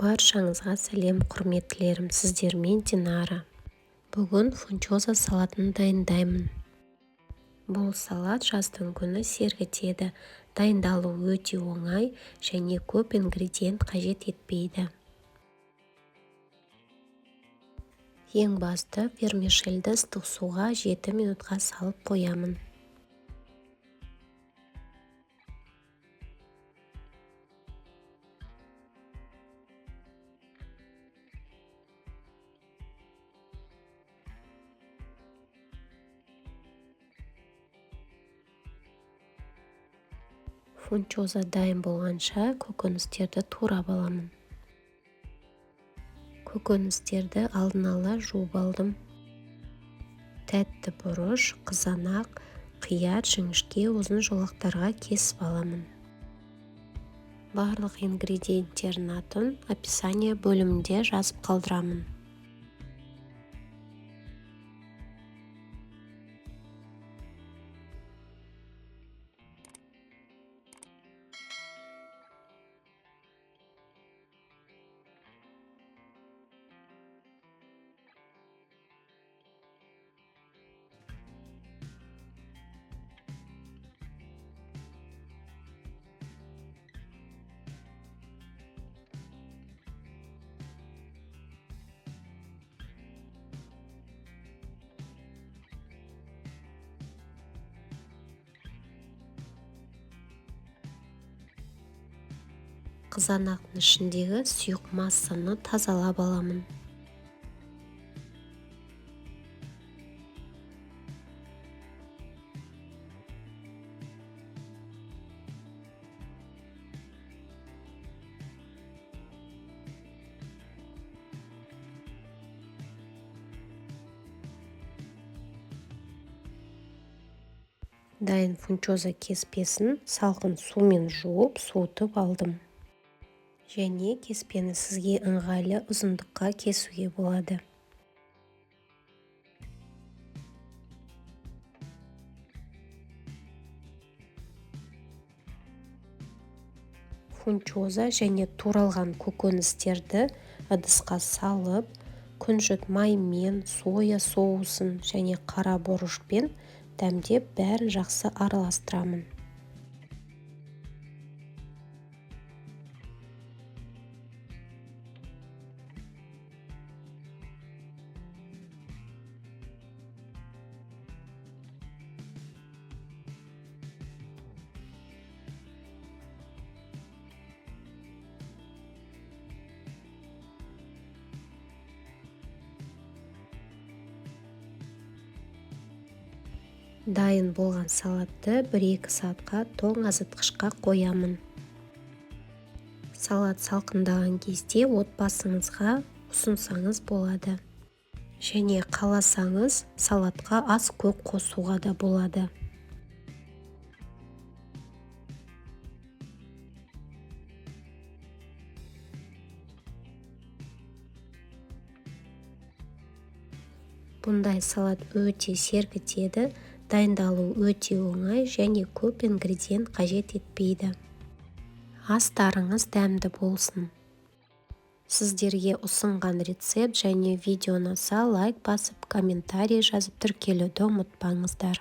Баршаңызға сәлем, құрметтілерім! Сіздермен Динара. Бүгін фунчоза салатын дайындаймын. Бұл салат жаздың күні сергітеді. Дайындалуы өте оңай және көп ингредиент қажет етпейді. Ең басты вермишельді ыстық суға 7 минутқа салып қоямын. Фунчоза дайын болғанша көкөністерді турап аламын. Көкөністерді алдын ала жуып алдым. Тәтті бұрыш, қызанақ, қияр жіңішке ұзын жолақтарға кесіп аламын. Барлық ингредиенттердің атын описание бөлімінде жазып қалдырамын. Қызанақтың ішіндегі сұйық массаны тазалап аламын. Дайын фунчоза кеспесін салқын сумен жуып, суытып алдым. Және кеспені сізге ыңғайлы ұзындыққа кесуге болады. Фунчоза және туралған көкөністерді ыдысқа салып, күнжіт маймен, соя соусын және қара бұрышпен дәмдеп, бәрін жақсы араластырамын. Дайын болған салатты 1-2 сағатқа тоңазытқышқа қоямын. Салат салқындаған кезде отбасыңызға ұсынсаңыз болады. Және қаласаңыз салатқа ас көк қосуға да болады. Бұндай салат өте сергітеді, дайындалуы өте оңай және көп ингредиент қажет етпейді. Астарыңыз дәмді болсын. Сіздерге ұсынған рецепт және видео ұнаса, лайк басып, комментарий жазып, тіркелуді ұмытпаңыздар.